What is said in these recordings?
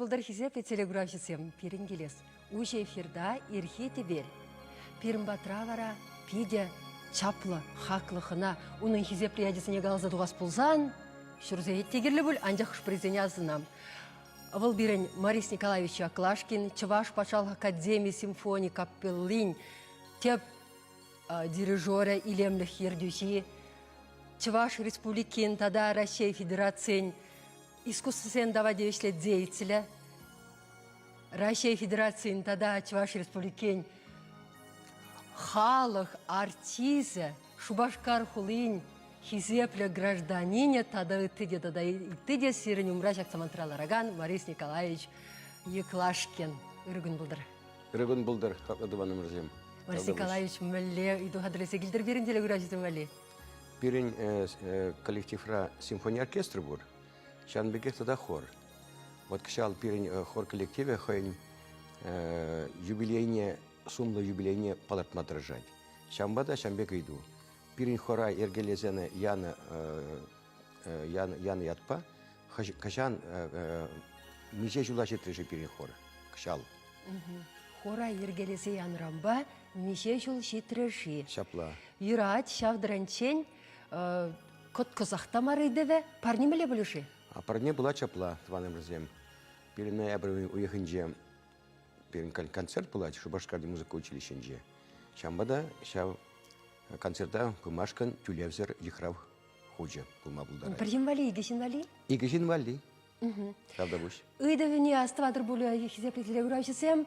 пултӑр хисеплӗ телеграфҫӑсем, пирӗн килес. Уҫӑ эфирта ирхи тӗпел. Пирӗн патра вара питӗ чаплӑ, хаклӑ хӑна. Унӑн хисеплӗ ячӗсене каласа тухас пулсан, ҫур сехет те кирлӗ пуль, анчах хӑш-пӗрисене асӑнам. Вӑл пирӗн Борис Николаевич Яклашкин, Чӑваш патшалӑх академи симфони капеллин тӗп дирижерӗ, илемлӗх ертӳҫи, Чӑваш Республикин тата Раҫҫей Федерацийӗн искусствӑсен тава тивӗҫлӗ деятелӗ, Раҫҫей Федерацийӗн тата Чӑваш Республикин халӑх артисчӗ, Шупашкар хулин хисеплӗ гражданинӗ тата ытти те тата ытти те сирӗн умра ҫак самантра ларакан Борис Николаевич Еклашкин. Ырӑ кун пултӑр. Ырӑ кун пултӑр, хаклӑ тӑванӑмӑрсем. Борис Николаевич, мӗнле ыйту хатӗрлесе килтӗр пирӗн телеграфҫӑсем валли? Пирӗн коллективра симфони оркестрӗ пур. Ҫавӑн пекех тата хор. Вот кӑҫал пирӗн хор коллективӗ хӑйӗн юбилейне, сумлӑ юбилейне палӑртма тӑрӑшать. Ҫавӑнпа та ҫавӑн пек ыйту. Пирӗн хора йӗркелесене янӑ, янӑ, янӑ ятпа кӑҫан миҫе ҫула ҫитрӗ-ши пирӗн хор кӑҫал? Хора йӗркелесе янӑранпа миҫе ҫул ҫитрӗ-ши? Ҫапла. Юрать, ҫав таранччен кӑткӑсах та мар ыйтӑвӗ. Парне мӗнле пулӗ-ши? Парне пулать ҫапла, тӑванӑмӑрсем. Пирӗн ноябрь уйӑхӗнче пирӗн концерт пулать Шупашкарти музыка училищинче. Ҫавӑнпа та ҫав концерта пымашкӑн тӳлевсӗр йыхрав хучӗ пулма пултарать. Пӗр ҫын валли, икӗ ҫын валли? Икӗ ҫын валли. Тавтапуҫ. Ыйтӑвне астӑватӑр пулӗ, хисеплӗ телеграфҫӑсем.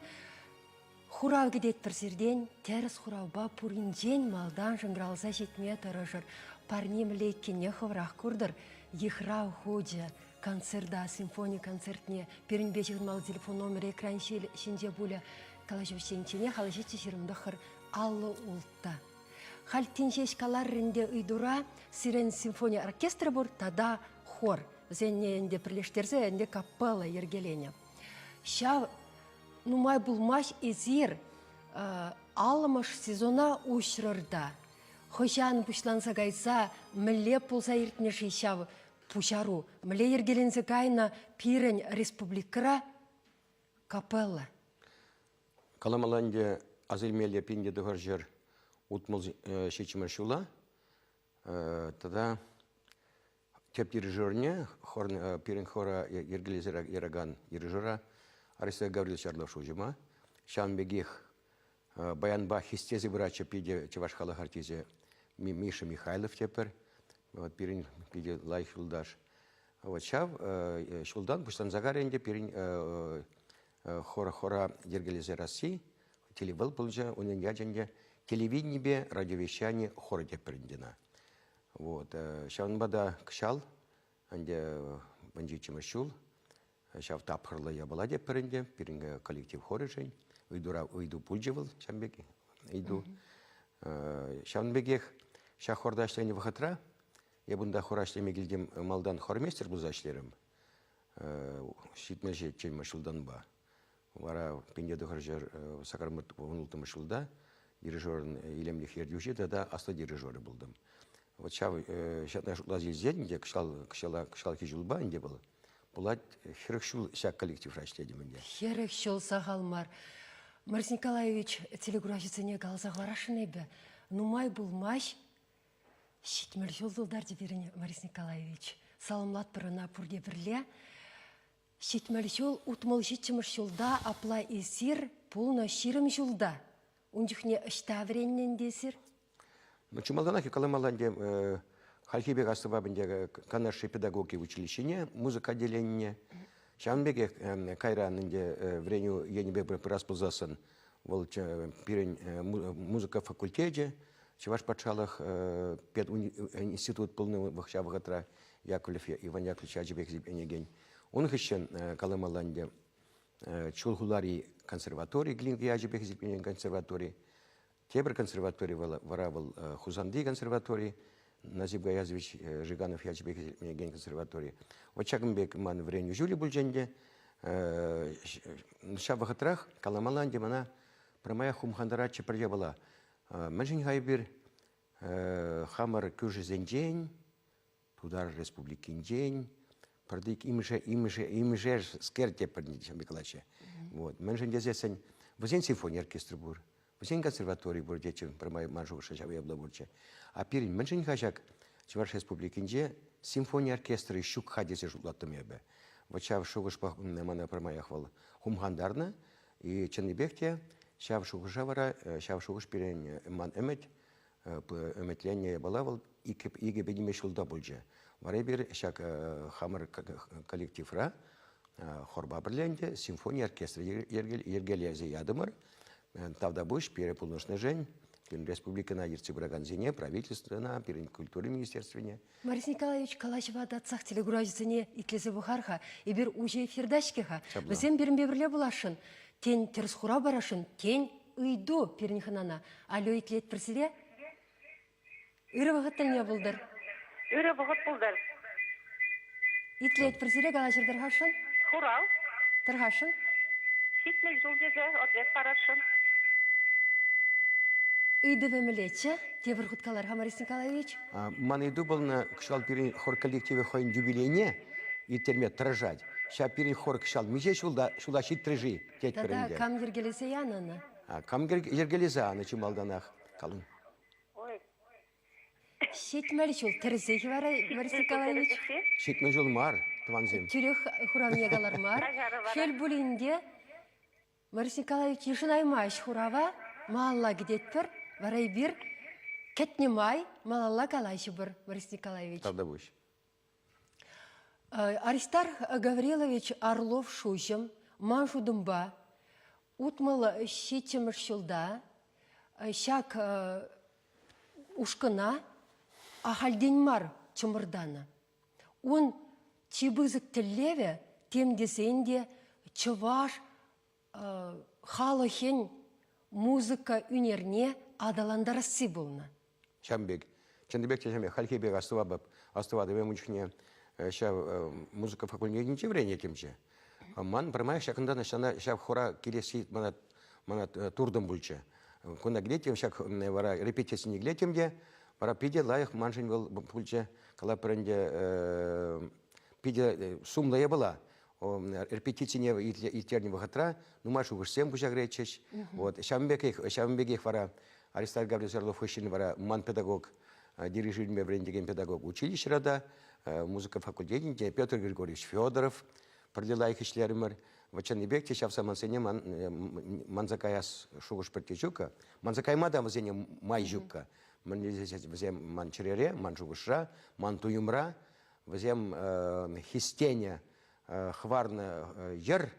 Хурав кӗтетпӗр сиртен, тӗрӗс хуравпа пуринчен малтан шӑнкӑравласа ҫитме тӑрӑшӑр. Парне мӗнле иккенне хӑвӑрах куртӑр. Йыхрав хучӗ концерта, симфони концертне пирӗнпе ҫыхӑнмалли телефон номерӗ экран ҫинче пулӗ. Калаҫу вӗҫленичченех алӑ 729 56. Халь тин ҫеҫ каларӑр ӗнтӗ ыйтура сирӗн симфони оркестрӗ пур тата хор. Вӗсене ӗнтӗ пӗрлештерсе ӗнтӗ капелла йӗркеленӗ. Ҫав нумай пулмасть эсир аллӑмӗш сезона уҫрӑр та хӑҫан пуҫланса кайса мӗнле пулса иртнӗ-ши ҫав пуҫару? Мӗнле йӗркеленсе кайнӑ пирӗн республикӑра капелла? Каламалла ӗнтӗ, аса илмелле 1967 ҫула тата Тӗп дирижерне, пирӗн хора йӗркелесе яракан дирижера Алексей Гаврилович Орлов шуҫӑма, ҫавӑн пекех баянпа хистесе пыратчӗ питӗ чӑваш халӑх артисчӗ Миша Михайлов тепӗр, вот пирӗн питӗ лайӑх юлташ. Вот ҫав ҫултан пуҫланса карӗ ӗнтӗ пирӗн хор хора йӗркелесе ярасси, вӑл пулчӗ унӑн ячӗ ӗнтӗ телевиденипе радиовещани хорӗ тепӗр ӗнтӗ ӑна. Вот. Ҫавӑнпа та кӑҫал ӗнтӗ вунҫиччӗмӗш ҫул ҫав тапхӑрлӑ япала тетпӗр ӗнтӗ пирӗн коллектив хорӗшӗн. Ыйтура ыйту пулчӗ вӑл ҫавӑн пек ыйту. Ҫавӑн пекех ҫак хорта ӗҫленӗ вӑхӑтра эп унта хора ӗҫлеме килтӗм малтан хормейстер пулса ӗҫлерӗм. 77 ҫултанпа. Вара 1986 ҫулта дирижерӑн илемлӗх ертӳҫи тата аслӑ дирижерӗ пултӑм. Вот ҫав ҫакна шутласа илсен те кӑҫал кӑҫалхи ҫулпа ӗнтӗ вӑл пулать 40 ҫул ҫак коллективра ӗҫлетӗм ӗнтӗ. 40 ҫул сахал мар. Борис Николаевич телекуравҫӑсене каласа хӑварасшӑн эпӗ. Нумай пулмасть 70 ҫул тултарчӗ пирӗн Борис Николаевич. Саламлатпӑр ӑна пурте пӗрле. 70 ҫул, 67-мӗш ҫулта апла эсир пулнӑ 20 ҫулта. Ун чухне ӑҫта вӗреннӗ ӗнтӗ эсир? Ну, чи малтанах каламалла ӗнтӗ, хальхи пек астӑвап ӗнтӗ Канашри педагогика училищине, музыка отделенине. Ҫавӑн пекех кайран ӗнтӗ вӗренӳ енӗпе пырас пулсассӑн вӑл пирӗн музыка факультечӗ, Чӑваш патшалӑх пединститут пулнӑ ҫав вӑхӑтра Яковлев Иван Яковлевич ячӗпе хисепленекен. Ун хыҫҫӑн каламалла ӗнтӗ Чулхулари консерватори, Глинка ячӗпе хисепленекен консерватори. Тепӗр консерватори вара вӑл Хусанти консерватори, Назиб Гаязович Жиганов ячӗпе хисепленекен консерватори. Вот ҫакӑн пек ман вӗренӳ ҫулӗ пулчӗ ӗнтӗ. Ҫав вӑхӑтрах каламалла ӗнтӗ мана пӗрмаях хумхантаратчӗ пӗр япала. Мӗншӗн-ха эпир хамӑр кӳршӗсенчен Тутар Республикинчен, Пӗртик имше, имше, имшерскер те пӗр калаҫҫӗ. Вот. Мӗншӗн тесессӗн вӗсен симфони оркестрӗ пур, вӗсен консерватори пур тетчӗ пӗрмай ман шухӑшра ҫав япала пурччӗ. А пирӗн мӗншӗн-ха ҫак Чӑваш Республикинче симфони оркестрӗ ҫук-ха тесе шутлаттӑм эпӗ. Вот ҫав шухӑшпа мана пӗрмаях вӑл хумхантарнӑ. И чӑннипех те ҫав шухӑша вара, ҫав шухӑш пирӗн ман ӗмӗт, ӗмӗтленнӗ япала вӑл икӗ пӗтӗмпе ҫулта пулчӗ. Вара эпир ҫак хамӑр коллективра хорпа пӗрле ӗнтӗ симфони оркестрӗ йӗркелесе ятӑмӑр. Тавтапуҫ пире пулӑшнӑшӑн, пирӗн республикӑна ертсе пыракансене, правительствӑна, пирӗн культура министерствине. Борис Николаевич, калаҫӑва татсах телекуравҫӑсене итлесе пӑхар-ха. Эпир уҫӑ эфирта-ҫке-ха. Вӗсем пирӗнпе пӗрле пуласшӑн. Тен, тӗрӗс хурав парасшӑн, тен, ыйту пирӗн хӑнана. Алло, итлетпӗр сире. Ырӑ вӑхӑт тӗлне пултӑр. Ырӑ вӑхӑт пултӑр. Итлетпӗр сире, калаҫӑр тӑрхашшӑн. Хурав. Тӑрхашшӑн. 70 ҫул тесе ответ парасшӑн. Ыйтӑвӗ мӗнлеччӗ? Тепӗр хут калар-ха, Борис Николаевич. Ман ыйту пулнӑ, кӑҫал пирӗн хор коллективӗ хӑйӗн юбилейне ирттерме тӑрӑшать. Ҫав пирӗн хор кӑҫал миҫе ҫулта ҫула ҫитрӗ-ши тетпӗр Тата ӗнтӗ. кам йӗркелесе янӑ ӑна? Кам йӗркелесе янӑ чи малтанах? Калӑн. Ой. 70 ҫул тӗрӗсех вара, Борис Николаевич? 70 ҫул мар, тӑвансем. Тӳрех хуравне калар мар. Шел пулин те, Борис Николаевич йышӑнаймасть хурава, малалла кӗтетпӗр. Вара эпир кӗтнӗ май малалла калаҫӑпӑр, Борис Николаевич. Тавтапуҫ. Аристарх Гаврилович Орлов шуҫӑм ман шутӑмпа 67-мӗш ҫулта ҫак ушкӑна ахальтен мар чӑмӑртанӑ. Ун чи пысӑк тӗллевӗ тем тесен те чӑваш халӑхӗн музыка ӳнерне аталантарасси пулнӑ. Ҫавӑн пек. Чӑннипех те ҫавӑн пек. Хальхи пек астӑватӑп. Астӑватӑп ун чухне ҫав музыка факультетӗнче вӗренеттӗмччӗ. Ман пӗрмаях ҫакӑнтан ҫав хора килесси мана, мана туртӑм пулчӗ. Кунта килеттӗм, ҫак вара репетицине килеттӗм те, вара питӗ лайӑх маншӑн вӑл пулчӗ. Калатпӑр ӗнтӗ, питӗ сумлӑ япала. Репетицине ирттернӗ вӑхӑтра нумай шухӑшсем пуҫа кӗретчӗҫ. Вот ҫавӑн пекех, ҫавӑн пекех вара Аристарх Гаврилович Орлов хыҫҫӑн вара ман педагог, дирижирӗнпе вӗрентекен педагог училищӗра та, музыка факультетӗнче Петр Григорьевич Федоров пӗрле лайӑх ӗҫлерӗмӗр. Вот чӑннипех те ҫав самантсене ман, манса каяс шухӑш пӗртте ҫуккӑ. Манса кайма та вӗсене май ҫуккӑ. Мӗнле вӗсем ман чӗрере, ман шухӑшра, ман туйӑмра вӗсем хистенӗ хӑварнӑ йӗр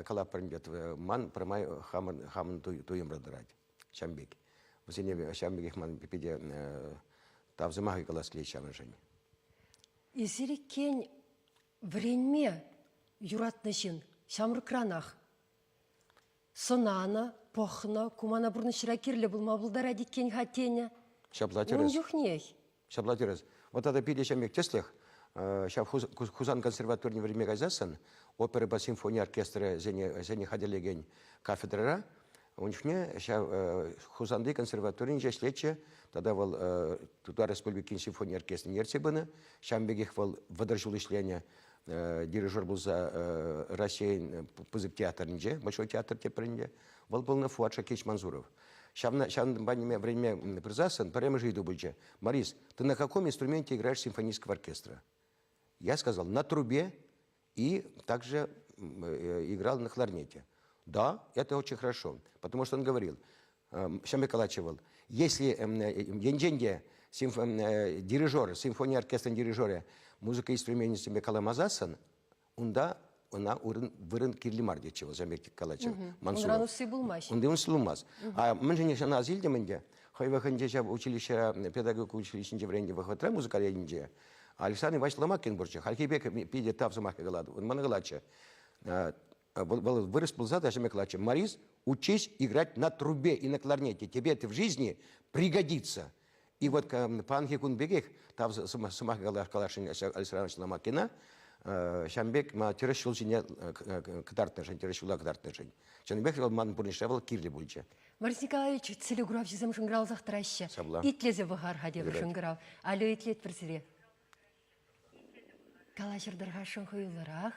калатпӑр ӗнтӗ, ман пӗрмай хамӑн, хамӑн туйӑмра тӑрать. Ҫавӑн пек. Вӗсене ҫавӑн пекех ман питӗ тав сӑмахӗ калас килет ҫавӑншӑн. Эсир иккен вӗренме юратнӑ ҫын ҫамрӑкранах сӑнанӑ, пӑхнӑ, ку мана пурнӑҫра кирлӗ пулма пултарать иккен-ха тенӗ. Ҫапла тӗрӗс. Ун чухнех. Ҫапла тӗрӗс. Вот тата питӗ ҫав пек тӗслӗх. Ҫав Хусан консерваторине вӗренме кайсассӑн оперӑпа симфони оркестрӗсене хатӗрлекен кафедрӑра ун чухне ҫав Хусанти консерваторинче ӗҫлетчӗ тата вӑл Тутар Республикин симфони оркестрне ертсе пынӑ. Ҫавӑн пекех вӑл 30 ҫул ӗҫленӗ дирижер пулса Раҫҫейӗн пысӑк театрӗнче, Большой театр тепринче. Вӑл пулнӑ Фуат Шакич Мансуров. Ҫавна, ҫавӑнпа ниме вӗренме пырсассӑн пӗрремӗш ыйту пулчӗ. Борис, ты на каком инструменте играешь симфонического оркестра? Я сказал, на трубе и также играл на кларнете. Да, это очень хорошо, потому что он говорил, Ҫамбе калатчӗ если енчен те дирижер, симфони оркестрӗн дирижерӗ музыка инструменчӗсемпе каламасассӑн, унта ӑна вырӑн кирлӗ мар тетчӗ вӑл ҫавӑн пек калатчӗ Мансуров. Унран усси пулмасть. Унти усси пулмасть. А мӗншӗн ҫавна аса илтӗм ӗнтӗ? Хӑй вӑхӑтӗнче ҫав училищӗра, педагогика училищинче вӗреннӗ вӑхӑтра музыка енӗнче Александр Иванович Ломакин пурччӗ. Хальхи пек питӗ тав сӑмахӗ калатӑп. Он мана калатчӗ. Вӑл вырӑс пулса та ҫӗмӗ калатчӗ. Морис, учись играть на трубе и на кларнете. Тебе это в жизни пригодится. И вот паянхи кун пекех тав сӑмах каласшӑн Александр Иванович Ломакина, ҫавӑн пек мана тӗрӗс ҫул ҫине кӑтартнӑшӑн, тӗрӗс ҫула кӑтартнӑшӑн. Чӑннипех вӑл ман пурнӑҫра вӑл кирлӗ пулчӗ. Борис Николаевич, телекуравҫӑсем шӑнкӑравласах тӑраҫҫӗ. Ҫапла. Итлесе пӑхар-ха тепӗр шӑнкӑрав. Алло, итлетпӗр сире. Калаҫӑр тӑрхашшӑн хӑюллӑрах.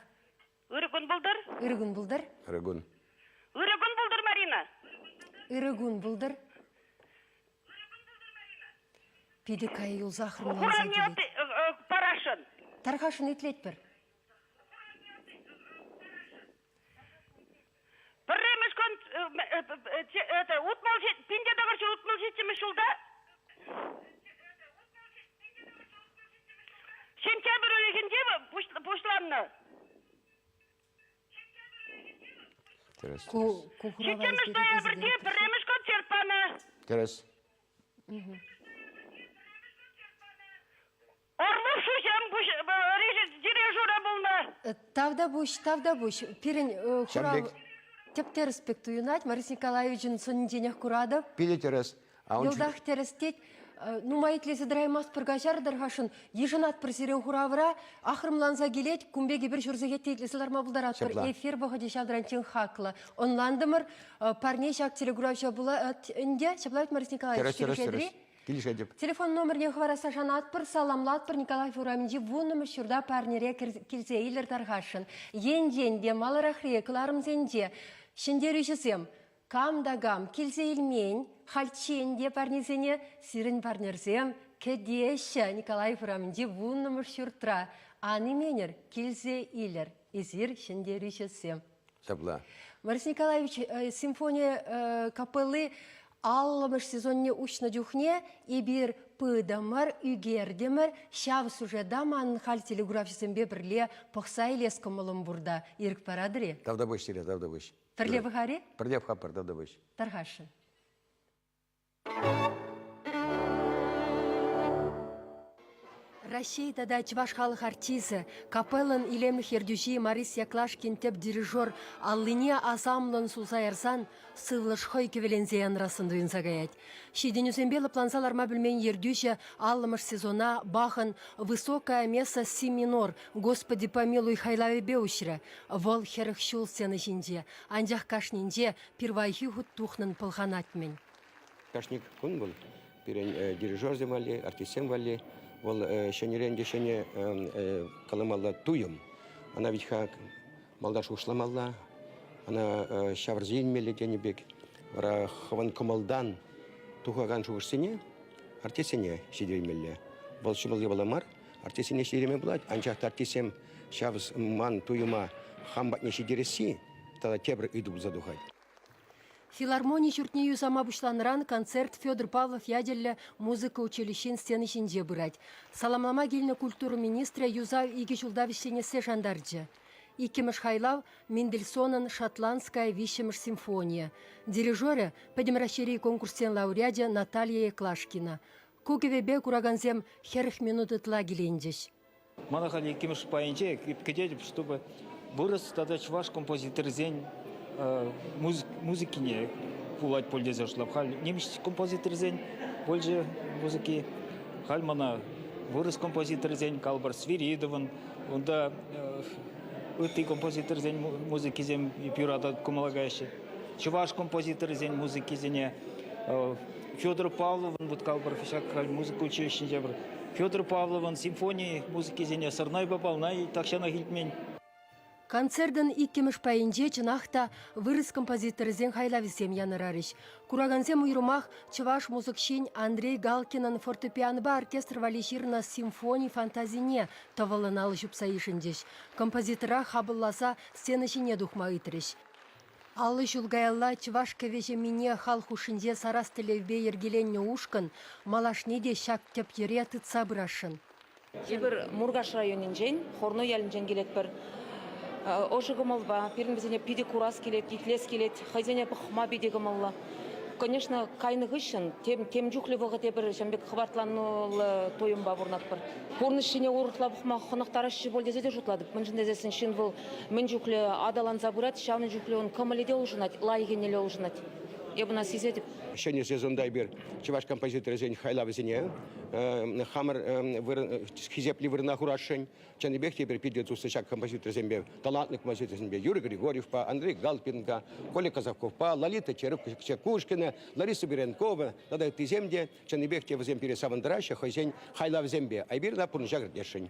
Ырӑ кун пултӑр. Ырӑ кун пултӑр. Ырӑ кун. Ырӑ кун пултӑр, Марина. Ырӑ кун пултӑр. Питӗ кая юлса хӑрмланса килет. Парашӑн. Тархашӑн итлетпӗр. Пӗрремӗш кун это, утмӑл пинте тӑхӑрҫу утмӑл ҫиччӗмӗш ҫулта сентябрь уйӑхӗнче пуҫланнӑ. Тӗрӗс. Ку, ку хурава Ҫиччӗмӗш ноябрьте пӗрремӗш концерт панӑ. Тӗрӗс. Орлов Шуҫӑм дирижерӗ пулнӑ. Тавтапуҫ, тавтапуҫ. Пирӗн хурав тӗп-тӗрӗс пек туйӑнать. Борис Николаевичӑн сӑнӗнченех куратӑп. Питӗ тӗрӗс. Йӑлтах тӗрӗс тет. Нумай итлесе тӑраймастпӑр, каҫарӑр-хашӑн. Йышӑнатпӑр сирӗн хуравра. Ахрӑмланса килет. Кун пек эпир ҫур сехет те итлесе ларма пултаратпӑр. Эфир вӑхӑчӗ ҫавтранччен хаклӑ. Ӑнлантӑмӑр. Парне ҫак телекуравҫа пулать ӗнтӗ. Ҫапла ведь, Борис Николаевич? Тӗрӗс, тӗрӗс, тӗрӗс. Килӗшетӗп. Телефон номерне хӑварасса шанатпӑр, саламлатпӑр. Николаев урамӗнчи вуннӑмӗш ҫурта парнере килсе илӗр тархасшӑн. Енчен те маларахри кӑларӑмсенче ҫӗнтерӳҫӗсем кам та кам килсе илмен, хальччен те парнесене сирӗн парнерсем кӗтеҫҫӗ. Николаев урамӗнчи вуннӑмӗш ҫуртра. Ан именӗр, килсе илӗр. Эсир ҫӗнтерӳҫӗсем. Ҫапла. Борис Николаевич, симфони капелли аллӑмӗш сезонне уҫнӑ чухне эпир пытӑмӑр, ӳкертӗмӗр. Ҫав сюжета манӑн халь телеграфҫӑсемпе пӗрле пӑхса илес кӑмӑлӑм пур та. Ирӗк паратӑр-и? Тавтапуҫ сире, тавтапуҫ. Пӗрле пӑхар-и? Пӗрле пӑхатпӑр, тавтапуҫ. Тархасшӑн. Раҫҫей тата чӑваш халӑх артисчӗ, капеллӑн илемлӗх ертӳҫи Марис Яклашкин тӗп дирижер аллине асамлӑн сулса ярсан сывлӑш хӑй кӗвӗленсе янрассӑн туйӑнса каять. Ҫитӗнӳсемпе лӑпланса ларма пӗлмен ертӳҫӗ аллӑмӗш сезона Бахӑн «Высокая месса си минор. Господи помилуй» хайлавӗпе уҫрӗ. Вӑл 40 ҫул сцена ҫинче, анчах кашнинче пирвайхи хут тухнӑн пӑлханать-мӗн. Кашни кун вӑл пирӗн дирижерсем валли, артистсем валли вӑл ҫӗнӗрен те ҫӗнӗ каламалла туйӑм. Ӑна вит-ха малтан шухӑшламалла, ӑна ҫавӑрса илмелле тенӗ пек. Вара хӑвӑн кӑмӑлтан тухакан шухӑшсене артистсене ҫитермелле. Вӑл ҫӑмӑл япала мар, артистсене ҫитерме пулать, анчах та артистсем ҫав ман туйӑма хам патне ҫитересси тата тепӗр ыйту пулса тухать. Филармони ҫуртне юсама пуҫланӑран концерт Федор Павлов ячӗллӗ музыка училищин сцени ҫинче пырать. Саламлама килнӗ культура министрӗ юсав икӗ ҫулта вӗҫленессе шантарчӗ. Иккӗмӗш хайлав Мендельсонӑн «Шотландская виҫҫӗмӗш симфония». Дирижерӗ Пӗтӗм Раҫҫейри конкурссен лауреачӗ Наталья Еклашкина. Ку кӗвӗпе куракансем 40 минут ытла киленчӗҫ. Мана халь иккӗмӗш пайӗнче кӗтетӗп, чтобы вырӑс тата чӑваш композиторӗсен музыкине пулать пуль тесе шутлап. Халь нимӗҫ композиторӗсен пулчӗ музыки. Халь мана вырӑс композиторӗсен, калӑпӑр, Свиридовӑн, унта ытти композиторсен музыкисем юратать, кӑмӑла каяҫҫӗ. Чӑваш композиторӗсен музыкисене Федор Павловӑн, вот калӑпӑр, ҫак халь музыка училищинче пӗр Федор Павловӑн симфони музыкисене сӑрнайпа палнай тахҫанах илтмен. Концертӑн иккӗмӗш пайӗнче чӑнах та вырӑс композиторӗсен хайлавӗсем янӑрарӗҫ. Куракансем уйрӑмах чӑваш мусӑкҫин Андрей Галкинӑн фортепианопа оркестр валли ҫырнӑ симфони фантазине тӑвӑллӑн алӑ ҫупса йышӑнчӗҫ. Композитора хапӑлласа сцена ҫине тухма ыйтрӗҫ. 50 ҫул каялла чӑваш кӗвӗ-ҫеммине халӑх хушшинче сарас тӗллевпе йӗркеленнӗ ушкӑн малашне те ҫак тӗп йӗре тытса пырасшӑн. Эпир Муркаш районӗнчен, Хорнуй ялӗнчен килетпӗр. Ӑшӑ кӑмӑлпа пирӗн вӗсене питӗ курас килет, итлес килет, хӑйсене пӑхма питӗ кӑмӑллӑ. Конечно, кайнӑ хыҫҫӑн тем, тем чухлӗ вӑхӑт эпир ҫавӑн пек хӑпартлануллӑ туйӑмпа пурӑнатпӑр. Пурнӑҫ ҫине урӑхла пӑхма хӑнӑхтараҫҫӗ пуль тесе те шутлатӑп. Мӗншӗн тесессӗн ҫын вӑл мӗн чухлӗ аталанса пырать, ҫавӑн чухлӗ ун кӑмӑлӗ те улшӑнать, лайӑх еннелле улшӑнать. Эп ӑна сисетӗп. Ҫӗнӗ сезонта эпир чӑваш композиторӗсен хайлавӗсене хамӑр хисеплӗ вырӑна хурасшӑн. Чӑннипех те эпир питӗ туслӑ ҫак композиторсемпе, талантлӑ композиторсемпе Юрий Григорьевпа, Андрей Галкинпа, Коля Казаковпа, Лолита Чекушкина, Лариса Беренкова тата ыттисем те чӑннипех те вӗсем пире савӑнтараҫҫӗ хӑйсен хайлавӗсемпе. Эпир ӑна пурнӑҫа кӗртесшӗн.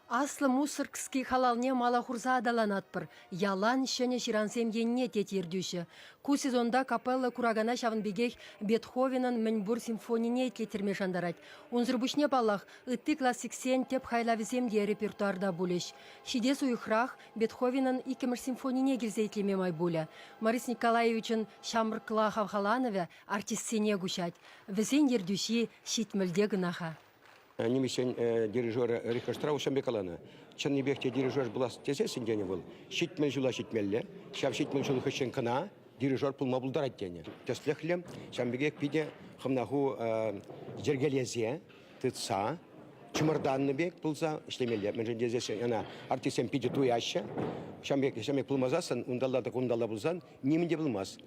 Аслӑ Мусоргский халалне мала хурса аталанатпӑр. Ялан ҫӗнӗ ҫырансем енне, тет ертӳҫӗ. Ку сезонта капелла куракана ҫавӑн пекех Бетховенӑн мӗнпур симфонине итлеттерме шантарать. Унсӑр пуҫне, паллах, ытти классиксен тӗп хайлавӗсем те репертуарта пулӗҫ. Ҫитес уйӑхрах Бетховенӑн иккӗмӗш симфонине килсе итлеме май пулӗ. Морис Николаевичӑн ҫамрӑкла хавхаланӑвӗ артистсене куҫать. Вӗсен ертӳҫи ҫитмӗлте кӑна-ха. Нимӗҫсен дирижерӗ Рихард Штраус ҫавӑн пек каланӑ. Чӑннипех те дирижер пулас тесессӗн тенӗ вӑл, 70 ҫула ҫитмелле. Ҫав 70 ҫул хыҫҫӑн кӑна дирижер пулма пултарать тенӗ. Тӗслӗхлӗ, ҫавӑн пекех питӗ хӑвна ху йӗркелесе, тытса, чӑмӑртаннӑ пек пулса ӗҫлемелле. Мӗншӗн тесессӗн ӑна артистсем питӗ туяҫҫӗ. Ҫавӑн пек, ҫавӑн пек пулмасассӑн, унталла та кунталла пулсан нимӗн те пулмасть.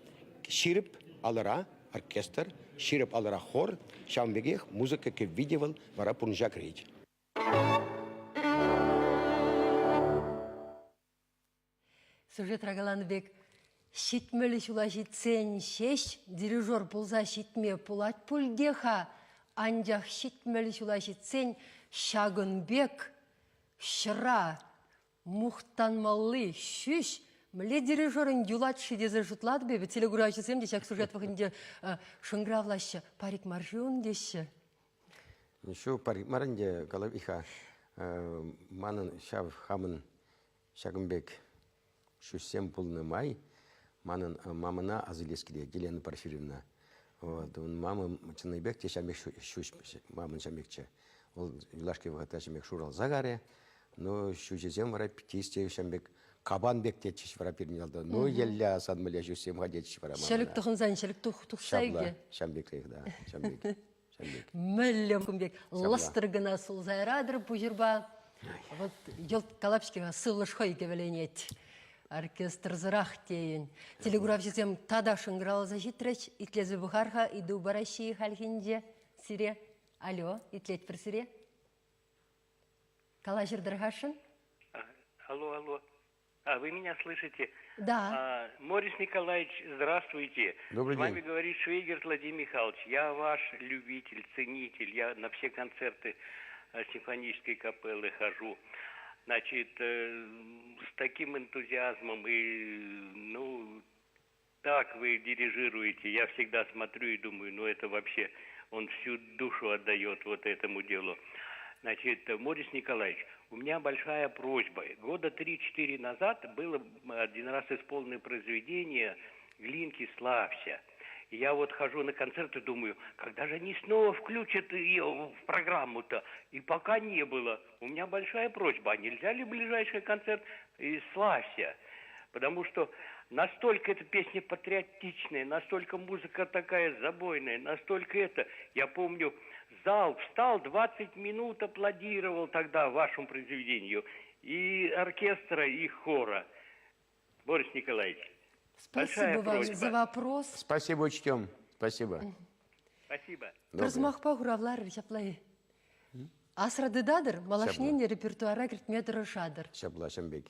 Ҫирӗп алӑра оркестр, ҫирӗп алӑра хор, ҫавӑн пекех музыка кӗвви те вӑл вара пурнӑҫа кӗрет. Сюжетра каланӑ пек, 70 ҫула ҫитсен ҫеҫ дирижер пулса ҫитме пулать пуль те-ха, анчах 70 ҫула ҫитсен ҫакӑн пек ҫӑра Мухтанмалли ҫӳҫ мӗнле дирижерӑн юлать-ши тесе шутлатӑп эпӗ. Телекуравҫӑсем те ҫак сюжет вӑхӑтӗнче шӑнкӑравлаҫҫӗ. Парик мар-ши ун теҫҫӗ. Ҫук, парик мар ӗнтӗ, калап-и-ха. Манӑн ҫав хамӑн ҫакӑн пек ҫӳҫсем пулнӑ май манӑн мамӑна аса илес килет, Елена Порфирьевна. Вот, ун мама чӑннипех те ҫав пек ҫӳҫ, мамӑн ҫав пекчӗ. Вӑл юлашки вӑхӑтра ҫав пек шуралса карӗ. Ну, ҫӳҫӗсем вара тисте ҫам пек кабан пек тетчӗҫ вара пирӗн ялта. Ну, елля сан мӗнле ҫӳҫсем-ха тетчӗҫ вара мана. Ҫӗлӗк тӑхӑнсан ҫӗлӗк тухса ӳкӗ. Ҫам пекрех, да, ҫам пек. Ҫам пек. Мӗнле кун пек лӑстӑр кӑна сулса яратӑр пуҫӑрпа. Вот йӑлт калап-ҫке сывлӑш хӑй кӗвӗленет. Оркестрсӑрах тейӗн. Телекуравҫӑсем тата шӑнкӑравласа ҫитрӗҫ. Итлесе пӑхар-ха ыйту параҫҫӗ-и хальхинче сире. Алло, итлетпӗр сире. Калаҫӑр тӑрхашӑн. Алло, алло. А вы меня слышите? Да. А, Морис Николаевич, здравствуйте. Добрый С вами день. говорит Швейгерт Владимир Михайлович. Я ваш любитель, ценитель. Я на все концерты э, симфонической капеллы хожу. Значит, э, с таким энтузиазмом и, ну, так вы дирижируете. Я всегда смотрю и думаю, ну это вообще, он всю душу отдает вот этому делу. Значит, Морис Николаевич, у меня большая просьба. Года 3-4 назад было один раз исполнено произведение «Глинки, славься». И я вот хожу на концерт и думаю, когда же они снова включат ее в программу-то? И пока не было. У меня большая просьба, а нельзя ли ближайший концерт и «Славься»? Потому что настолько эта песня патриотичная, настолько музыка такая забойная, настолько это. Я помню, зал встал, 20 минут аплодировал тогда вашему произведению. И оркестра, и хора. Борис Николаевич. Спасибо Большая вам просьба. за вопрос. Спасибо, учтем. Спасибо. Спасибо. Пӗр сӑмахпа хуравларӑр ҫапла-и? Асра тытатӑр, малашне репертуара кӗртме тӑрӑшатӑр. Ҫапла, ҫам пек.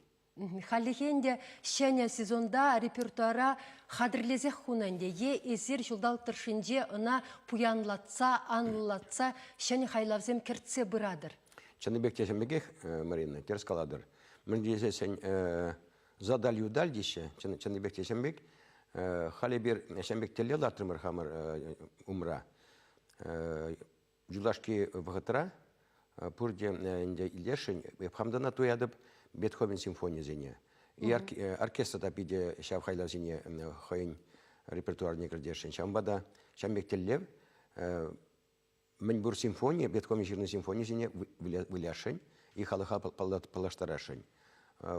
Хальлӗхе ӗнтӗ ҫӗнӗ сезонта репертуара хатӗрлесех хунӑ ӗнтӗ. Е эсир ҫулталӑк тӑршшӗнче ӑна пуянлатса, анлӑлатса ҫӗнӗ хайлавсем кӗртсе пыратӑр. Чӑннипех те ҫавӑн пекех, Марина, тӗрӗс калатӑр. Мӗн тесессӗн задаль юдаль теҫҫӗ, чӑннипех те ҫавӑн пек. Халь эпир ҫавӑн пек тӗллев лартрӑмӑр хамӑр умра. Юлашки вӑхӑтра пурте ӗнтӗ илесшӗн, эп хам та туятӑп Бетховен симфонийӗсене. И оркестр та питӗ ҫав хайлавсене хӑйӗн репертуарне кӗртесшӗн. Ҫавӑнпа та ҫавӑн пек тӗллев мӗнпур симфони, Бетховен ҫырнӑ симфонисене вылясшӑн и халӑха паллаштарасшӑн.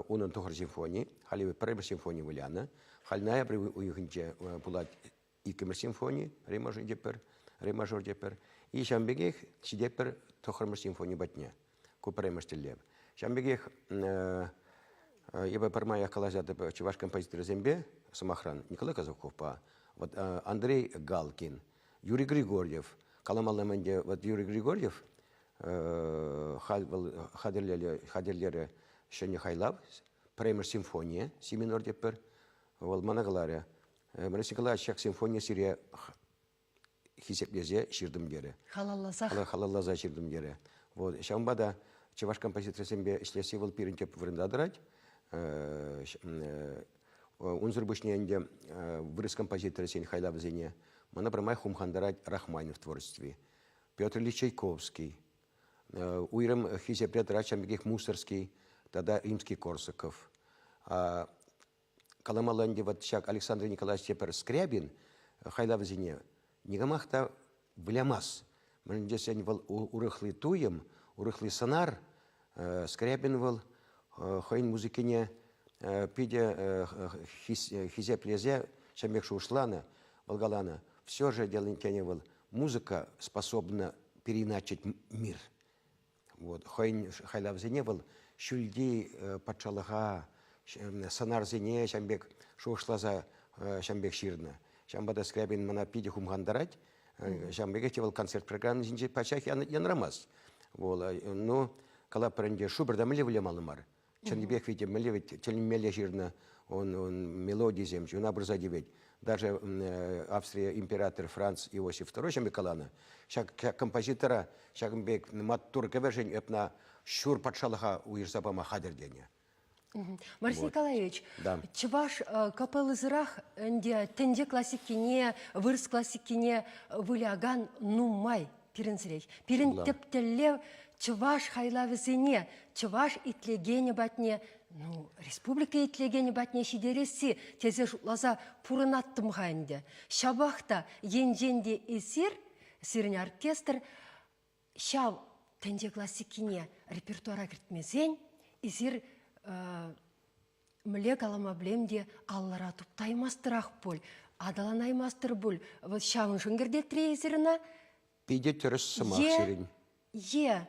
Унӑн тӑхӑр симфони, халӗ пӗрремӗш симфони вылянӑ. Халь ноябрь уйӑхӗнче пулать иккӗмӗш симфони, ре мажор тепӗр, ре мажор тепӗр. И ҫавӑн пекех ҫитетпӗр тӑххӑрмӗш симфони патне. Ку пӗрремӗш тӗллев. Ҫавӑн пекех эпӗ пӗрмаях калаҫатӑп чӑваш композиторӗсемпе, сӑмахран, Николай Казаковпа, вот Андрей Галкин, Юрий Григорьев. Каламалла ӗнтӗ, вот Юрий Григорьев халь вӑл хатӗрлерӗ ҫӗнӗ хайлав, пӗрремӗш симфония, си минор тетпӗр. Вӑл мана каларӗ, Борис Николаевич, ҫак симфоние сире хисеплесе ҫыртӑм терӗ. Халалласах. Халалласа ҫыртӑм терӗ. Вот, ҫавӑнпа та. Чӑваш композиторӗсемпе ӗҫлесси вӑл пирӗн тӗп вырӑнта тӑрать. Унсӑр пуҫне ӗнтӗ вырӑс композиторӗсен хайлавӗсене мана пӗрмай хумхантарать Рахманинов творчестви, Петр Ильич Чайковский, уйрӑм хисепре тӑрать ҫавӑн пекех Мусоргский тата Римский-Корсаков. Каламалла ӗнтӗ вот ҫак Александр Николаевич тепӗр Скрябин хайлавӗсене никамах та вылямас. Мӗншӗн тесен вӑл урӑхли туйӑм, урӑхли сӑнар. Скрябин вӑл хӑйӗн музыкине питӗ хисеплесе ҫавӑн пек шухӑшланӑ. Вӑл каланӑ, все же, тенӗ вӑл, музыка способна переиначить мир. Вот, хӑйӗн хайлавӗсене вӑл ҫӳлти патшалӑха, сӑнарсене ҫавӑн пек шухӑшласа ҫавӑн пек ҫырнӑ. Ҫавӑнпа та Скрябин мана питӗ хумхантарать. Ҫавӑн пекех те вӑл концерт программинче пачах янрамасть. Вӑл, ну, калатпӑр ӗнтӗ, Шуберта мӗнле вылямалла мар. Чӑннипех витӗ мӗнле вӗт тӗлӗнмелле ҫырнӑ он, он мелодисем, чуна пырса тивет. Даже Австрия император Франц Иосиф II ҫын пек каланӑ. Ҫак композитора ҫакӑн пек маттур кӗвӗшӗн эпна ҫур патшалӑха уйӑрса пама хатӗр тенӗ. Борис вот. Николаевич, да. чӑваш капеллӑсӑрах ӗнтӗ тӗнче классикине, вырӑс классикине вылякан нумай пирӗнсӗрех. Пирӗн тӗп тӗллев чӑваш хайлавӗсене чӑваш итлекенӗ патне, ну, республика итлекенӗ патне ҫитересси тесе шутласа пурӑнаттӑм-ха ӗнтӗ. Ҫапах та енчен те эсир, сирӗн оркестр ҫав тӗнче классикине репертуара кӗртмесен, эсир мӗнле калама пӗлем те аллӑра туптаймастӑрах пуль, аталанаймастӑр пуль. Вот ҫавӑншӑн кӗртетре эсир ӑна? Питӗ тӗрӗс сӑмах сирӗн. Е,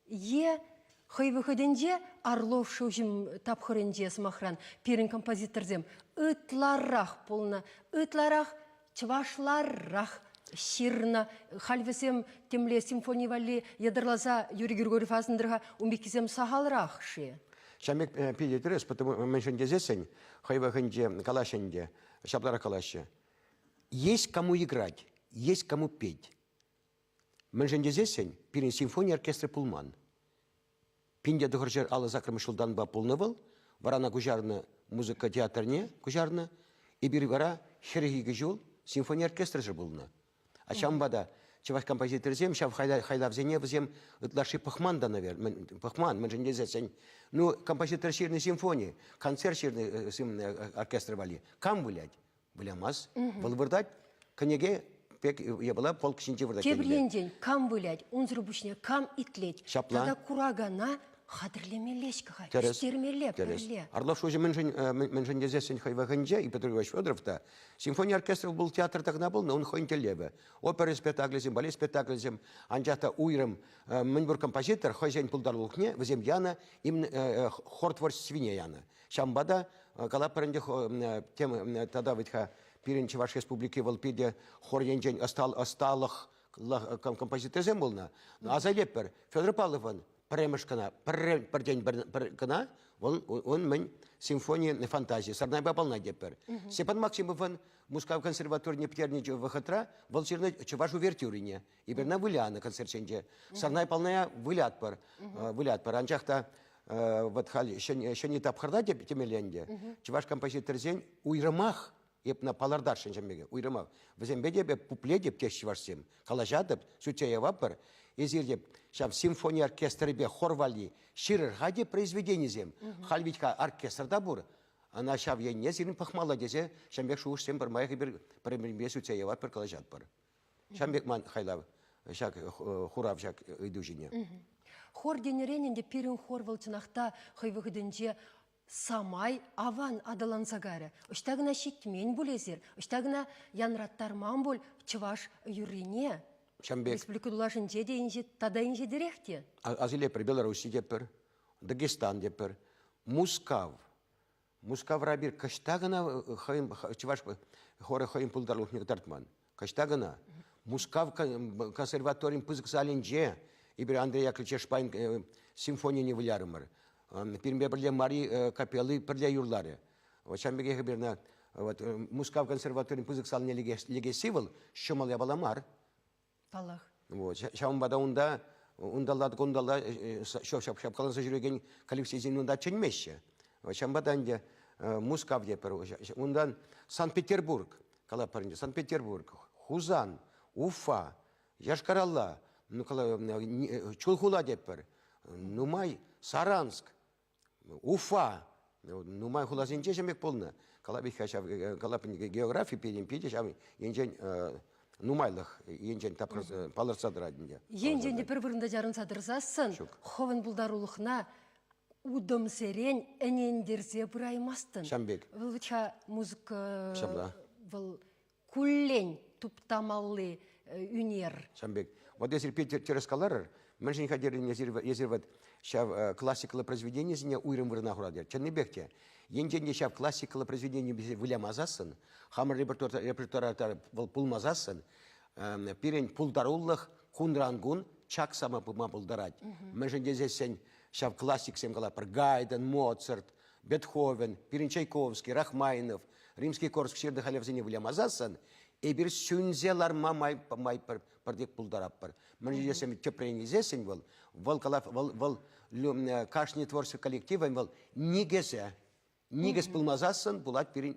е хӑй вӑхӑтӗнче Орлов шывҫӑм тапхӑрӗнче, сӑмахран, пирӗн композиторсем ытларах пулнӑ, ытларах чӑвашларах ҫырнӑ. Халь вӗсем темле симфони валли ятарласа Юрий Григорьев асӑнтӑр-ха, ун пеккисем сахалрах-ши? Ҫав пек питӗ тӗрӗс, потому мӗншӗн тесессӗн хӑй вӑхӑтӗнче калаҫҫӗ ӗнтӗ, ҫапларах калаҫҫӗ. Есть кому играть, есть кому петь. Мӗншӗн тесессӗн пирӗн симфони оркестрӗ пулман. 1958 ҫултанпа пулнӑ вӑл, вара ӑна куҫарнӑ музыка театрне куҫарнӑ. Эпир вара 42 ҫул симфони оркестрӗсӗр пулнӑ. А ҫавӑнпа та чӑваш композиторӗсем ҫав хайлавсене вӗсем ытлашши пӑхман та, наверное, пӑхман, мӗншӗн тесессӗн, ну, композитор ҫырнӑ симфони, концерт ҫырнӑ оркестр валли кам вылять? Вылямас. Вӑл выртать, кӗнеке пек япала полк ҫинче выртать. Тепӗр енчен, кам вылять, унсӑр пуҫне кам итлет. Ҫапла. Тата куракана хатӗрлемелле-ҫке-ха, ӳстермелле пӗрле. Орлов шучӗ мӗншӗн, мӗншӗн тесессӗн хӑй вӑхӑтӗнче и Петр Иванович Федоров та симфони оркестрӗ был театрта кӑна пулнӑ, ун хӑйӗн тӗллевӗ. Опера спектаклӗсем, балет спектаклӗсем, анчах та уйрӑм мӗнпур композитор хӑйсен пултарулӑхне вӗсем янӑ, им хор творчествине янӑ. Ҫавӑнпа та калатпӑр ӗнтӗ тем тата вӗт-ха пирӗн Чӑваш Республики вӑл питӗ хор енчен ӑсталӑх композиторсем пулнӑ. Аса илетпӗр, Федор Павловӑн пӗрремӗш кӑна, пӗртен пӗр кӑна вӑл он мӗн симфони фантазии Сарнайпа пална тетпӗр. Степан Максимовӑн Мускав консерваторине пӗтернӗ вӑхӑтра вӑл ҫырнӑ чӑваш увертюрине. Эпир ӑна вылянӑ концертсенче. Сарнай палная вылятпӑр, вылятпӑр. Анчах та вот халь ҫӗнӗ тапхӑрта темелле ӗнтӗ. Чӑваш композиторсен уйрӑмах эп на палӑртасшӑн ҫемьеге, уйрӑмах. Вӗсемпе те эпӗ пуплетӗп теҫ чӑвашсем, калаҫатӑп, сӳтсе яваппӑр. Эсир те ҫав симфони оркестрӗпе хор валли ҫырӑр-ха те произведенисем. Халь ведь-ха оркестр та пур. Ӑна ҫав енне сирӗн пӑхмалла тесе ҫавӑн пек шухӑшсем пӗрмаях эпир пӗр-пӗринпе сӳтсе яватпӑр, калаҫатпӑр. Ҫавӑн пек ман хайлав, ҫак хурав ҫак ыйту ҫине. Хор тенӗрен ӗнтӗ пирӗн хор вӑл чӑнах та хӑй вӑхӑтӗнче самай аван аталанса кайрӗ. Ӑҫта кӑна ҫитмен пуль эсир, ӑҫта кӑна янраттарман пуль чӑваш юррине. Ҫавӑн пек. Республика тулашӗнче те инҫе, тата инҫетерех те. Асилетпӗр, Беларуси тетпӗр, Дагестан тетпӗр, Мускав. Мускавра пир кӑҫта кӑна хӑйӗн чӑваш хорӗ хӑйӗн пултарулӑхне кӑтартман. Кӑҫта кӑна. Мускав консерваторин пысӑк залӗнче эпир Андрей Яковлевич Шпайн симфонине вылярӑмӑр. Пирӗнпе пӗрле Мари капелли пӗрле юрларӗ. Вот ҫавӑн пекех эпир вот, Мускав консерваторин пысӑк залне лекесси вӑл ҫӑмӑл япала мар. Паллах. Вот, ҫавӑнпа та унта. унталла кунталла ҫапкаланса ҫӳрекен коллективсем унта чӗнмеҫҫӗ. Ҫавӑнпа та ӗнтӗ Мускав тепӗр, унтан Санкт-Петербург, калатпӑр ӗнтӗ, Санкт-Петербург, Хусан, Уфа, Йошкар-Ола, Чулхула тетпӗр, нумай Саранск, Уфа, нумай хуласенче ҫемек пулнӑ. Калап-ха ҫав калап географи пирӗн питӗ ҫав енчен нумайлӑх енчен палӑртса тӑрать ӗнтӗ. Енчен те пӗр вырӑнта чарӑнса тӑрсассӑн хӑвӑн пултарулӑхна утӑмсерен ӗнентерсе пыраймастӑн. Ҫам пек. Вӑл вӗт-ха музыка Ҫапла. вӑл куллен туптамалли ӳнер. Ҫам пек. Вот эсир питӗ тӗрӗс каларӑр. Мӗншӗн хатӗрленӗ эсир вот ҫав классикӑллӑ произведенисене уйрӑм вырӑна хуратӑр? Чӑннипех те. Енчен те ҫав классикӑллӑ произведение вылямасассӑн, хамӑр репертуарта вӑл пулмасассӑн, пирӗн пултарулӑх кунран-кун чакса пыма пултарать. Мӗншӗн тесессӗн ҫав классиксем калатпӑр, Гайден, Моцарт, Бетховен, пирӗн Чайковский, Рахманинов, Римский-Корск ҫырнӑ халявсене вылямасассӑн эпир сӳнсе ларма май, май пӗр, пӗртек пултаратпӑр. Мӗншӗн тесен тӗпрен илсессӗн вӑл, вӑл калав, вӑл, вӑл кашни творчество коллективӗн вӑл никӗсӗ. Никӗс пулмасассӑн пулать пирӗн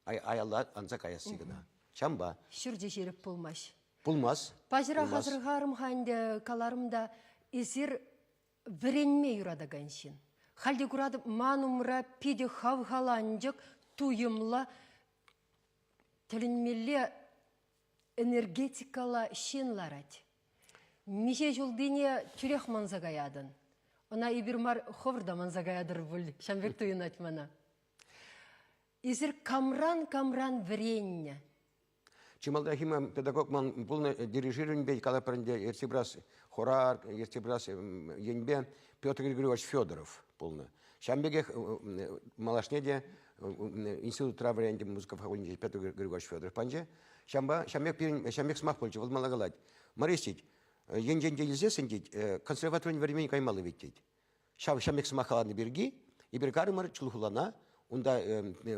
аялла анса каясси кӑна. Ҫампа. Ҫурчӗ ҫирӗп пулмасть. Пулмас. Паҫӑрах асӑрхарӑм-ха ӗнтӗ, каларӑм та, эсир вӗренме юратакан ҫын. Халь те куратӑп, ман умра питӗ хавхаланчӑк, туйӑмлӑ, тӗлӗнмелле энергетикӑллӑ ҫын ларать. Миҫе ҫултине тӳрех манса каятӑн. Ӑна эпир мар, хӑвӑр та манса каятӑр пуль, ҫавӑн пек туйӑнать мана. Эсир камран-камран вӗреннӗ? Чи малтанхи ман педагог ман пулнӑ дирижированипе калатпӑр ӗнтӗ ертсе пырас хора ертсе пырас енпе Петр Григорьевич Федоров пулнӑ. Ҫавӑн пекех малашне те институтра вӗрентӗм музыка факультетӗнче Петр Григорьевич Федоров панчӗ. Ҫавӑнпа ҫавӑн пек пирӗн ҫавӑн пек сӑмах пулчӗ, вӑл мала калать. Морис тет, енчен те илсессӗн тет, консерваторине вӗренме каймалли вӗт тет. Ҫав ҫамрӑк сӑмах каланӑ пирки эпир карӑмӑр Чулхулана, унта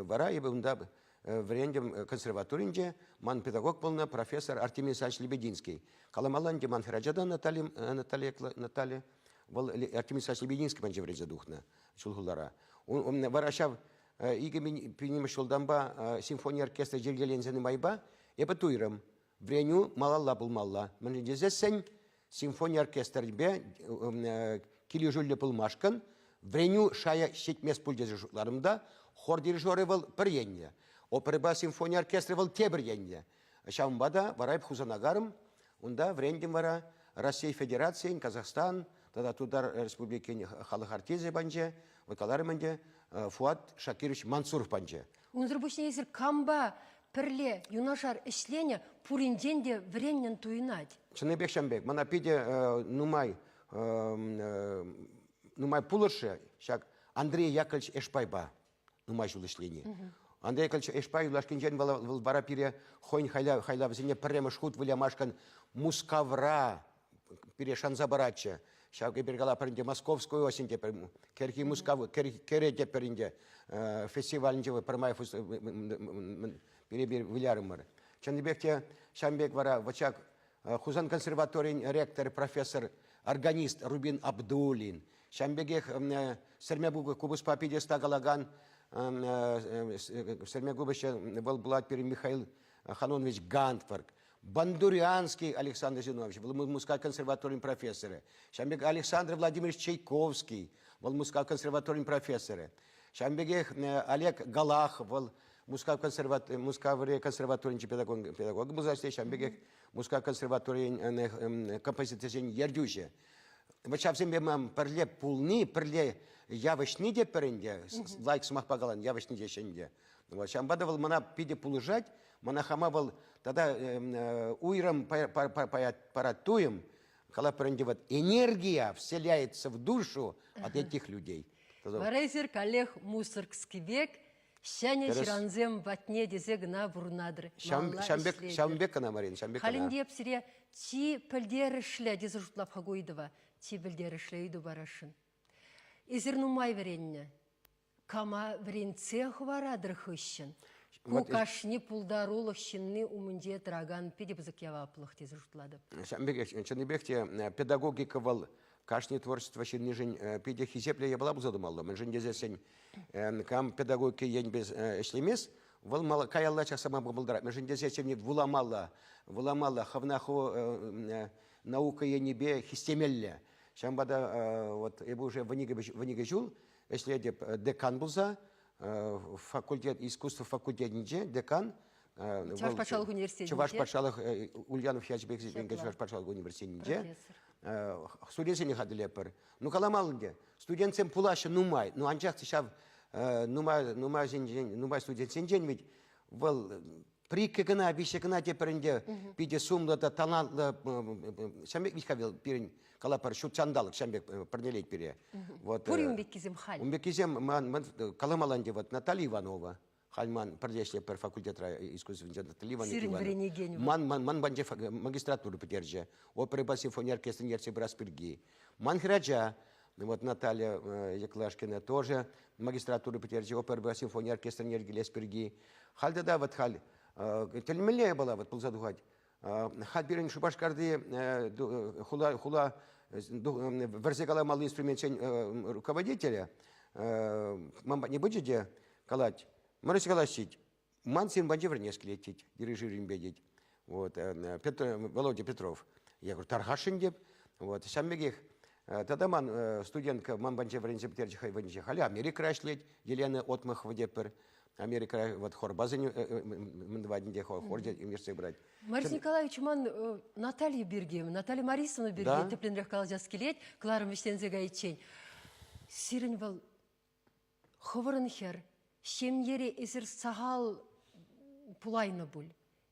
вара эпӗ унта вӗрентӗм консерваторинче, ман педагог пулнӑ профессор Артемий Александрович Лебединский. Каламалла ӗнтӗ ман хӗрача та Наталья, Наталья, Наталья, вӑл Артемий Александрович Лебединский патӗнче вӗренсе тухнӑ Чулхулара. Вара ҫав 2001 ҫултанпа симфони оркестрӗ йӗркеленсе майпа эпӗ туйрӑм, вӗренӳ малалла пулмалла. Мӗншӗн тесессӗн симфони оркестрӗпе килӗшӳллӗ пулмашкӑн вӗренӳ шая ҫитмест пуль тесе шутларӑм та хор дирижерӗ вӑл пӗр енне, оперӑпа симфони оркестрӗ вӑл тепӗр енне. Ҫавӑнпа та вара эп Хусана карӑм, унта вӗрентӗм вара Раҫҫей Федерацийӗн, Казахстан тата Тутар Республикин халӑх артисчӗ панче, вот каларӑм ӗнтӗ, Фуат Шакирович Мансуров панче. Унсӑр пуҫне эсир кампа пӗрле юнашар ӗҫленӗ пуринчен те вӗреннӗн туйӑнать. Чӑннипех ҫавӑн пек. Мана питӗ нумай нумай пулӑшрӗ ҫак Андрей Яковлевич Эшпайпа нумай ҫул ӗҫлени. Андрей Яковлевич Эшпай юлашкинчен вӑл вара пире хӑйӗн хайлавӗсене пӗрремӗш хут вылямашкӑн Мускавра пире шанса паратчӗ. Ҫав эпир калатпӑр ӗнтӗ Московскую осень те кӗрхи Мускав кӗре те пӗр ӗнтӗ фестивалӗнче пӗрмай пире вылярӑмӑр. Чӑннипех те ҫавӑн пек вара вот ҫак Хусан консерваторийӗн ректорӗ профессор органист Рубин Абдулин, ҫавӑн пекех сӗрме купӑспа питӗ ӑста калакан сӗрме купӑсҫӑ вӑл пулать пирӗн Михаил Ханонович Гантфорг, Бандурианский Александр Зинович, вӑл Мускав консерваторийӗн профессорӗ. Ҫавӑн пек Александр Владимирович Чайковский, вӑл Мускав консерваторийӗн профессорӗ. Ҫавӑн пекех Олег Галах, вӑл Мускав консерват... Мускаври консерваторинчи педагог, педагог пулса ӗҫлет, ҫавӑн пекех Мускав консерваторийӗн композиторсен ертӳҫи. Вот ҫавсемпе ман пӗрле пулни, пӗрле явӑҫни те пӗр ӗнтӗ, лайӑх сӑмахпа калан, явӑҫни теҫҫӗ ӗнтӗ. Вот ҫавӑнпа та вӑл мана питӗ пулӑшать, мана хама вӑл тата уйрӑм парать туйӑм, калатпӑр ӗнтӗ, вот энергия вселяется в душу от этих людей. Вара эсир каллех Мусоргский пек ҫӗнӗ ҫырансем патне тесе кӑна пурӑнатӑр. Ҫавӑн пек кӑна, Марина, ҫавӑн пек кӑна. Халь ӗнтӗ эп сире чи пӗлтерӗшлӗ тесе шутлап-ха ку ыйтӑва, чи пӗлтерӗшлӗ ыйту парасшӑн. Эсир нумай вӗреннӗ. Кама вӗрентсе хӑваратӑр хыҫҫӑн? Ку кашни пултарулӑх ҫынни умӗнче тӑракан питӗ пысӑк яваплӑх тесе шутлатӑп. Ҫавӑн пекех чӑннипех те педагогика вӑл кашни творчество ҫыннишӗн питӗ хисеплӗ япала пулса тӑмалла. Мӗншӗн тесессӗн кам педагогика енпе ӗҫлемест, вӑл каялла чакса пама пултарать. Мӗншӗн тесессӗн вуламалла, вуламалла, хӑвна ху наука енӗпе хистемелле. Ҫавӑнпа та вот эпӗ уже вуникӗ ҫул ӗҫлетӗп декан пулса, факультет искусство факультетӗнче декан Чӑваш патшалӑх университетӗнче. Чӑваш патшалӑх Ульянов ячӗпе хисепленекен Чӑваш патшалӑх университетӗнче студентсене хатӗрлетпӗр. Ну каламалла ӗнтӗ, студентсем пулаҫҫӗ нумай, ну анчах та ҫав нумай нумайсенчен нумай студентсенчен ведь вӑл пӗр-иккӗ кӑна, виҫҫӗ кӑна тепӗр ӗнтӗ питӗ сумлӑ та талантлӑ ҫам пек Михаил пирӗн калапӑр ҫут ҫанталӑк ҫам пек пӗрнелет пире. Вот, Пур ун пеккисем халь. Ун пеккисем ман, ман каламалла ӗнтӗ вот Наталья Иванова. Халь ман пӗрле ӗҫлетпӗр факультетра искусственнӑ Наталья Иванова. Сирӗн вӗренекен. Ман, ман, ман панче магистратура пӗтерчӗ. Оперӑпа симфони оркестрне ертсе пырас пирки. Ман хӗрача, вот Наталья Яклашкина тоже магистратура пӗтерчӗ, оперӑпа симфони оркестрне йӗркелес пирки. Халь тата вот халь тӗлӗнмелле япала вот пулса тухать. Халь пирӗн Шупашкарти хула, хула вӗрсе каламалли инструментсен руководителӗ ман патне пычӗ те калать, Марис калаҫ ман сирӗн патне вӗренес килет тет, дирижирӗнпе тет. Вот, Петр, Володя Петров. Я говорю, тархасшӑн теп. Вот, ҫавӑн пекех тата ман студентка ман патӗнче вӗренсе пӗтерчӗ хӑй вӑйӗнче. Халӗ Америкӑра ӗҫлет, Елена Отмахова тепӗр. Америкӑра вот хорпа мӗн тӑвать ӗнтӗ, хор ертсе пырать. Марис Николаевич, ман Наталья пирки, Наталья Марисовна пирки тӗплӗнрех калаҫас килет, кӑларӑм вӗҫленсе кайиччен. Сирӗн вӑл хӑвӑрӑн хӗр, ҫемьере эсир сахал пулайнӑ пуль.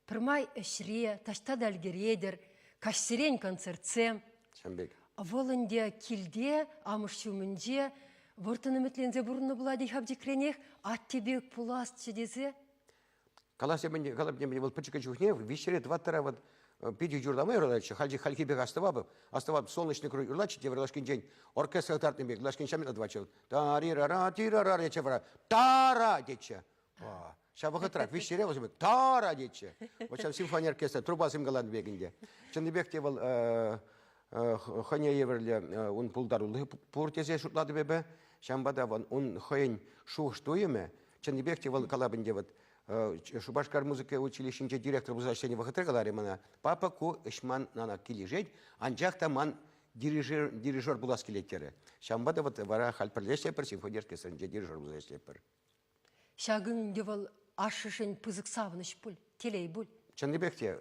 Пӗрмай ӗҫре, таҫта та ӗлкӗретӗр, каҫсерен концертсем. Ҫавӑн пек. Вӑл ӗнтӗ килте, амӑш ҫумӗнче вӑрттӑн ӗмӗтленсе пурӑннӑ пулать-и-ха пӗчӗкренех, атте пек пуласчӗ тесе. Калас калап вӑл пӗчӗккӗ чухне виҫҫӗре тӑваттӑра вот питӗ юрлама юрататчӗ. Хальхи хальхи пек астӑватӑп. Астӑватӑп, солнечный круг юрлатчӗ те юлашкинчен оркестр кӑтартнӑ пек юлашкинчен ҫамрӑк тӑватчӗ. Та-ри-ра-ра, ти-ра-ра тетчӗ вара. Тара тетчӗ. Ҫав вӑхӑтрах виҫҫӗре вӑл тара тетчӗ. Вот ҫав симфони оркестрӗ трубасем каланӑ пек ӗнтӗ. Чӑннипех те вӑл хӑйне евӗрлӗ ун пултарулӑхӗ пур тесе шутлатӑп эпӗ. Ҫавӑнпа та ун хӑйӗн шухӑш-туйӑмӗ чӑннипех те вӑл калап ӗнтӗ вот Шупашкар музыка училищинче директор пулса ӗҫленӗ вӑхӑтра каларӗ мана, папа, ку ӗҫ ман мана килӗшет, анчах та ман дирижер, дирижер пулас килет терӗ. Ҫавӑнпа та вот вара халь пӗрле ӗҫлетпӗр, симфони оркестрӗнче дирижер пулса ӗҫлетпӗр. Ҫакӑ ӗнтӗ вӑл ашшӗшӗн пысӑк савӑнӑҫ пуль, телей пуль. Чӑннипех те,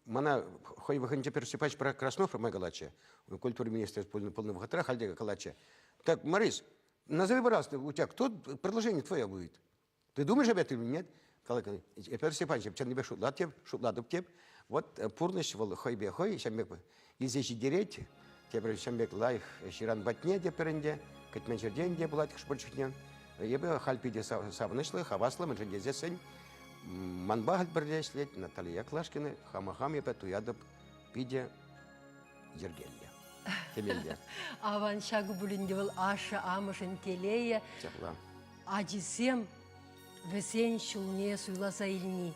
мана хӑй вӑхӑтӗнче Петр Степанович Краснов май калатчӗ, культура министрӗ пулнӑ вӑхӑтра халь те калатчӗ. Так, Марис, назови, пожалуйста, у тебя кто предложение твое будет? Ты думаешь об этом или нет? Петр Степанович, чӑннипех шутлатӑп теп, шутлатӑп теп. Вот пурнӑҫ вӑл хӑйпе хӑй ҫавӑн пек илсе ҫитерет. Тепӗр ҫавӑн пек лайӑх ҫыран патне те пӗрӗнте, кӗтмен ҫӗртен те пулать хӑш-пӗр чухне. Эпӗ халь питӗ савӑнӑҫлӑ, хаваслӑ, мӗншӗн тесессӗн манпа халь пӗрле ӗҫлет Наталья Яклашкина, хама хам эпӗ туятӑп питӗ йӗркеллӗ темелле. Аван ҫакӑ пулин те вӑл ашшӗ-амӑшӗн телейӗ. Ҫапла. Ачисем вӗсен ҫулне суйласа илни.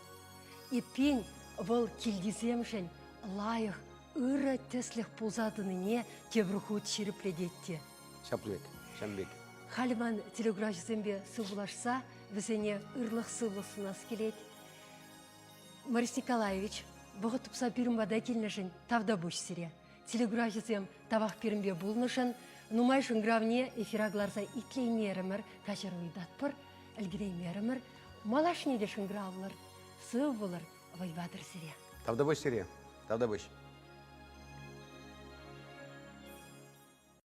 Эппин, вӑл килтисемшӗн лайӑх, ырӑ тӗслӗх пулса тӑнине тепӗр хут ҫирӗплетет те. Ҫаплик, ҫавӑн пек. Халӗ ман телеграфҫӑсемпе сывпуллашса вӗсене ырлӑх-сывлӑх сунас килет. Борис Николаевич, вӑхӑт тупса пирӗн пата килнӗшӗн тавтапуҫ сире. Телеграфҫӑсем тавах пирӗнпе пулнӑшӑн нумай шӑнкӑравне эфира кӑларса итлеймерӗмӗр, каҫару ыйтатпӑр, ӗлкӗреймерӗмӗр. Малашне те шӑнкӑравлӑр, сыв пулӑр, вӑй патӑр сире. Тавтапуҫ сире. Тавтапуҫ.